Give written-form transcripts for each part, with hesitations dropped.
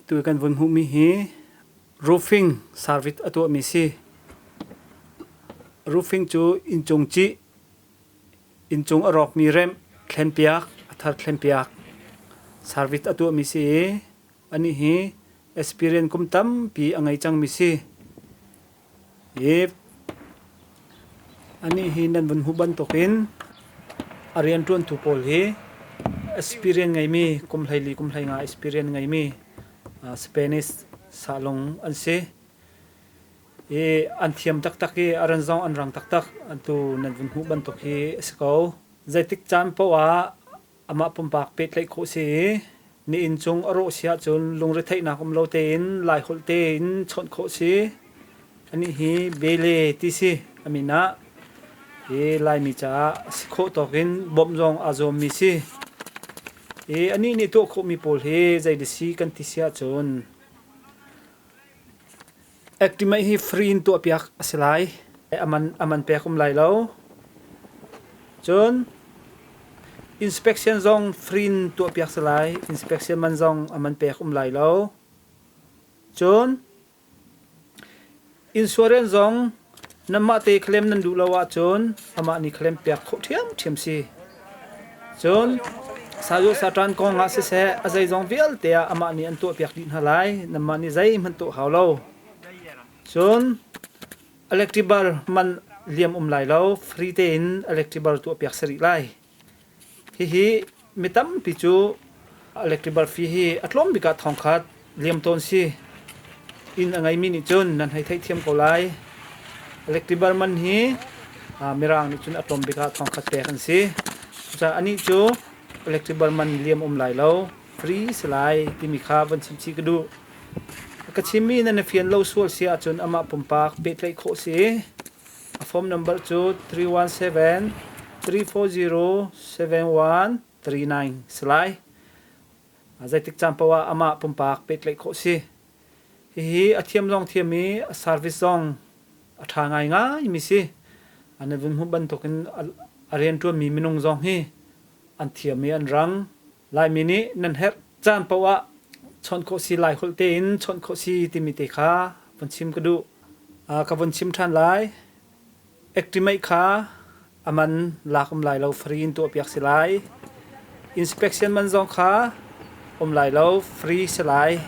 Tu kan vun hmuhmi hi roofing service a tuahmi si. Roofing cu inncung cih, inncung a rawkmi remh, thlenpiak, a thar thlenpiak service a tuahmi si i anih hi experience kum tampi a ngei cangmi si. Hi anih hi nan vun hmuh bantukin a rianṭuantu pawl hi experience ngeimi kum 14 kum 15 experience ngeimi Spanish sahlung an si. I an thiam taktak i a ran zong an rang taktak. Atu nan vun hmuh bantuk hi a si ko. Zeitik caan paoh ah amah pumpak pehtlaih khawh si i na inn cung a rawh si ahcun lungretheihnak um lo tein Laiholh tein chawnh khawh si. Anih hi Bele ti si a min ah hi Laimi caah a si khawh tawk in bawmh zong aa zuammi si. I anih nih tuah khawhmi pawl hi zei dah si kan ti si ahcun Actimate hi free in tuahpiak a si lai. A man pek um lai lo. Cun inspection zong free in tuahpiak si lai. Inspection man zong a man pek um lai lo. Cun insurance zong nanmah te claim nan duh lo ahcun amah nih claim piak khawh ṭhiamṭhiam si. Cun saduh satan kong ah siseh a zeizong vialte ah amah nih an tuahpiak dih hna lai. Nanmah nih zeihmanh tuah hau lo. Cun electric bar man liam um lai lo. Free tein electric bar tuahpiak si rih lai. Hihi mi tampi cu electric bar fee hi a tlawm bik ah thongkhat liam tawn si. Inn a ngeimi nih cun nan hei theihthiam ko lai. Electric bar man hi Mirang nih cun a tlawm bik ah thongkhat pek an si. Cucaah anih cu electric bar man liam um lai lo, free si lai timi kha von chim chih ka duh. Ka chimmi nan i fian lo sual si ahcun amah pumpak pehtlaih khawh si. A phone number cu 317 340 7139 si lai. Zeitik caan paoh ah amah pumpak pehtlaih khawh si. Hihi a thiam zong thiam i a service zong a ṭha ngaingai mi si. An vun hmuh bantukin a rianṭuanmi minung zong hi an thiam i an rang. Laimi nih nan herh caan paoh ah chawnh khawh si Lai holh tein chawnh khawh si timi te kha vun chim ka duh. Ka vun chim ṭhan lai. Actimate kha a man lak um lai lo free in tuahpiak si lai. Inspection man zong kha um lai lo free si lai.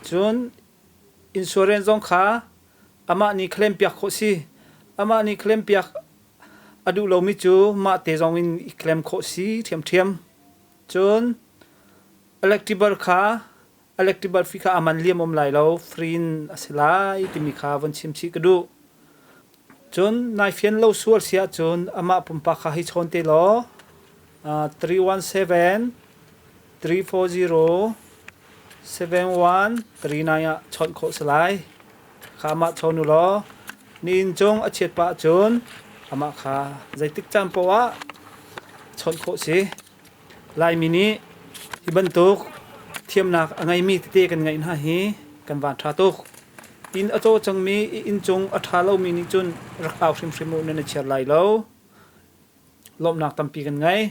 Cun insurance zong kha amah nih claim piak khawh si. Amah nih claim piak a duh lomi cu mah te zong in i claim khawh si ṭhiamṭhiam. Cun electric bar kha electric bar fee kha a man liam um lai lo free in a si lai timi kha von chim chih ka duh. Cun nai fian lo sual si ahcun amah pumpak kha hei chawn te law 317 340 7139 ah chawnh khawh si lai. Kha amah chawn u law ni inn cung a chiat pah cun amah kha zeitik caan paoh ah chawnh khawh si. Laimi nih hi bantuk thiamnak a ngeimi tete kan ngeih hna hi kan van ṭha tuk. Inn a caw cangmi i inncung a ṭha lomi nih cun rak au hrimhrim u nan i chiar lai lo. Lawmhnak tampi kan ngei.